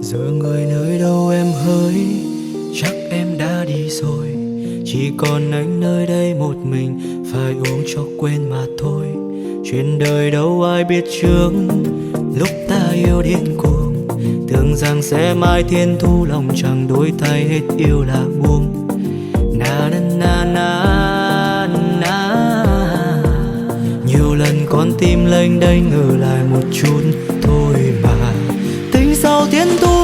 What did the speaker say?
Giờ người nơi đâu em hỡi, chắc em đã đi rồi. Chỉ còn anh nơi đây một mình, phải ôm cho quên mà thôi. Chuyện đời đâu ai biết trước, lúc ta yêu điên cuồng, tưởng rằng sẽ mãi thiên thu lòng chẳng đổi thay, hết yêu là buông. Na na na na na. Nhiều lần con tim lênh đênh, ở lại một chút thôi mà. Tính sau tiến thu